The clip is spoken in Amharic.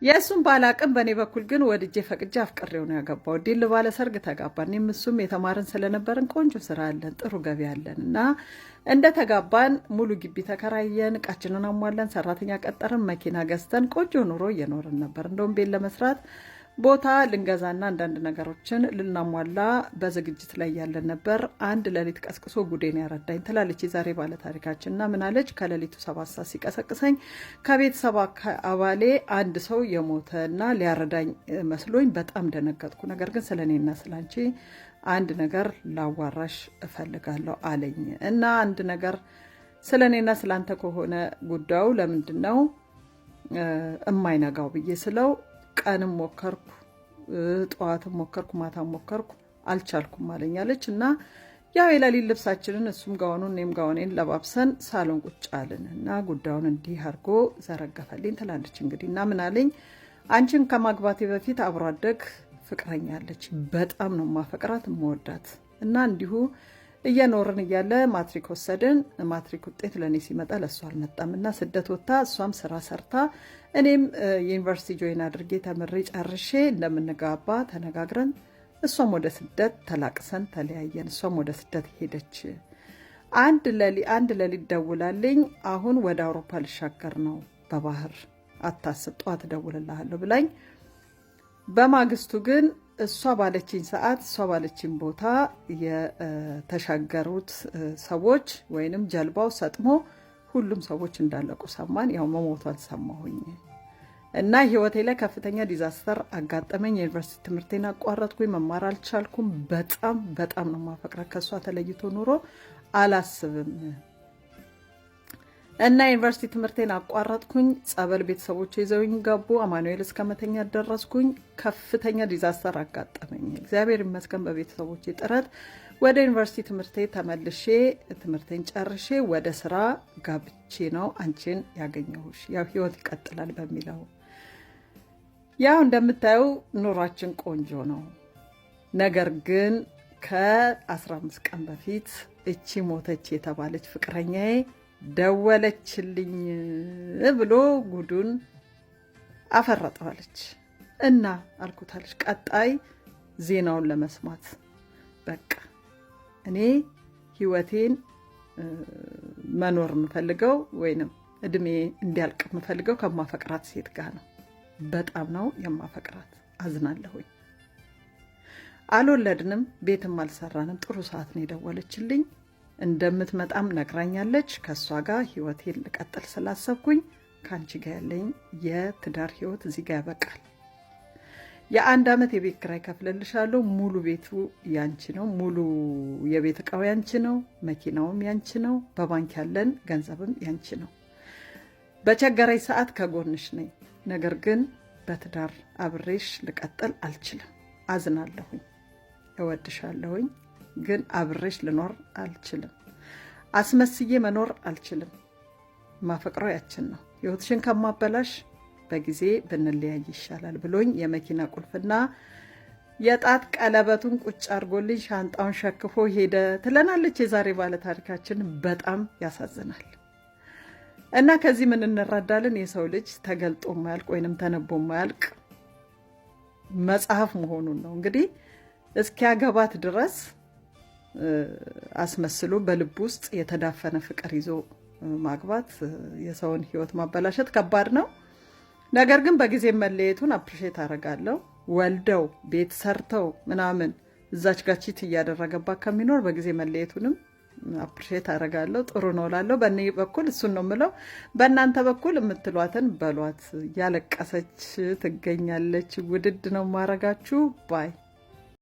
የእሱም ባላቅም በእኔ በኩል ግን ወድጄ ፈቅጄ አፍቅሬው ነው ያገባው። ድል ባለ ሰርግ ተጋባን። እኔም እሱም የተማርን ስለነበርን ቆንጆ ስራ አለን፣ ጥሩ ገቢ አለን እና እንደ ተጋባን ሙሉ ግቢ ተከራየን፣ እቃችንን አሟላን፣ ሰራተኛ ቀጠርን፣ መኪና ገዝተን ቆንጆ ኑሮ እየኖርን ነበር። እንደውም ቤት ለመስራት ቦታ ልንገዛና አንዳንድ ነገሮችን ልናሟላ በዝግጅት ላይ ያለን ነበር። አንድ ሌሊት ቀስቅሶ ጉዴን ያረዳኝ ትላለች የዛሬ ባለ ታሪካችን። እና ምናለች? ከሌሊቱ 7 ሰዓት ሲቀሰቅሰኝ ከቤተሰብ አባሌ አንድ ሰው የሞተና ሊያረዳኝ መስሎኝ በጣም ደነገጥኩ። ነገር ግን ስለ እኔና ስለ አንቺ አንድ ነገር ላዋራሽ እፈልጋለሁ አለኝ። እና አንድ ነገር ስለ እኔና ስለ አንተ ከሆነ ጉዳዩ ለምንድን ነው እማይነጋው ብዬ ስለው ቀንም ሞከርኩ፣ ጠዋትም ሞከርኩ፣ ማታም ሞከርኩ፣ አልቻልኩም አለኛለች። እና ያው የሌሊት ልብሳችንን እሱም ጋውኑን እኔም ጋውኔን ለባብሰን ሳሎን ቁጭ አልን እና ጉዳዩን እንዲህ አድርጎ ዘረገፈልኝ ትላለች። እንግዲህ እና ምን አለኝ፣ አንቺን ከማግባቴ በፊት አብሮ አደግ ፍቅረኛ አለች። በጣም ነው ማፈቅራት የምወዳት። እና እንዲሁ እየኖርን እያለ ማትሪክ ወሰድን። ማትሪክ ውጤት ለእኔ ሲመጣ ለእሷ አልመጣም እና ስደት ወጥታ እሷም ስራ ሰርታ እኔም ዩኒቨርሲቲ join አድርጌ ተምሬ ጨርሼ እንደምንጋባ ተነጋግረን እሷም ወደ ስደት ተላቅሰን ተለያየን። እሷም ወደ ስደት ሄደች። አንድ ሌሊት ደውላልኝ አሁን ወደ አውሮፓ ልሻገር ነው በባህር፣ አታስብ፣ ጠዋት እደውልልሃለሁ ብላኝ በማግስቱ ግን እሷ ባለችኝ ሰዓት እሷ ባለችኝ ቦታ የተሻገሩት ሰዎች ወይንም ጀልባው ሰጥሞ ሁሉም ሰዎች እንዳለቁ ሰማን። ያው መሞቷን ሰማሁኝ እና ህይወቴ ላይ ከፍተኛ disaster አጋጠመኝ። የዩኒቨርሲቲ ትምህርቴን አቋረጥኩኝ። መማር አልቻልኩም። በጣም በጣም ነው ማፈቅራት። ከእሷ ተለይቶ ኑሮ አላስብም እና ዩኒቨርሲቲ ትምህርቴን አቋረጥኩኝ። ጸበል ቤተሰቦች ይዘውኝ ገቡ። አማኑኤል እስከመተኛ ደረስኩኝ። ከፍተኛ disaster አጋጠመኝ። እግዚአብሔር ይመስገን በቤተሰቦቼ ጥረት ወደ ዩኒቨርሲቲ ትምህርቴ ተመልሼ ትምህርቴን ጨርሼ ወደ ስራ ገብቼ ነው አንቺን ያገኘሁሽ። ያው ህይወት ይቀጥላል በሚለው ያው እንደምታየው ኑሯችን ቆንጆ ነው። ነገር ግን ከ15 ቀን በፊት እቺ ሞተች የተባለች ፍቅረኛዬ ደወለችልኝ ብሎ ጉዱን አፈረጠዋለች። እና አልኩታለች ቀጣይ ዜናውን ለመስማት በቃ እኔ ህይወቴን መኖር የምፈልገው ወይንም እድሜ እንዲያልቅ የምፈልገው ከማፈቅራት ሴት ጋር ነው። በጣም ነው የማፈቅራት። አዝናለሁኝ። አልወለድንም፣ ቤትም አልሰራንም። ጥሩ ሰዓት ነው የደወለችልኝ። እንደምትመጣም ነግራኛለች። ከእሷ ጋር ህይወቴን ልቀጥል ስላሰብኩኝ ከአንቺ ጋር ያለኝ የትዳር ህይወት እዚህ ጋር ያበቃል። የአንድ ዓመት የቤት ኪራይ ከፍለልሻለሁ። ሙሉ ቤቱ ያንቺ ነው። ሙሉ የቤት እቃው ያንቺ ነው። መኪናውም ያንቺ ነው። በባንክ ያለን ገንዘብም ያንቺ ነው። በቸገረኝ ሰዓት ከጎንሽ ነኝ። ነገር ግን በትዳር አብሬሽ ልቀጥል አልችልም። አዝናለሁኝ። እወድሻለሁኝ፣ ግን አብሬሽ ልኖር አልችልም። አስመስዬ መኖር አልችልም። ማፈቅረው ያችን ነው። ህይወትሽን ከማበላሽ በጊዜ ብንለያይ ይሻላል ብሎኝ የመኪና ቁልፍና የጣት ቀለበቱን ቁጭ አድርጎልኝ ሻንጣውን ሸክፎ ሄደ ትለናለች የዛሬ ባለ ታሪካችን። በጣም ያሳዝናል። እና ከዚህ ምን እንረዳለን? የሰው ልጅ ተገልጦ ማያልቅ ወይንም ተነቦ ማያልቅ መጽሐፍ መሆኑን ነው። እንግዲህ እስኪያገባት ድረስ አስመስሎ በልብ ውስጥ የተዳፈነ ፍቅር ይዞ ማግባት የሰውን ሕይወት ማበላሸት ከባድ ነው። ነገር ግን በጊዜ መለየቱን appreciate አደርጋለሁ። ወልደው ቤት ሰርተው ምናምን እዛች ጋ cheat እያደረገባት ከሚኖር በጊዜ መለየቱንም appreciate አደርጋለሁ። ጥሩ ነው እላለሁ። በእኔ በኩል እሱን ነው የምለው። በእናንተ በኩል የምትሏትን በሏት። እያለቀሰች ትገኛለች። ውድድ ነው ማረጋችሁ bye።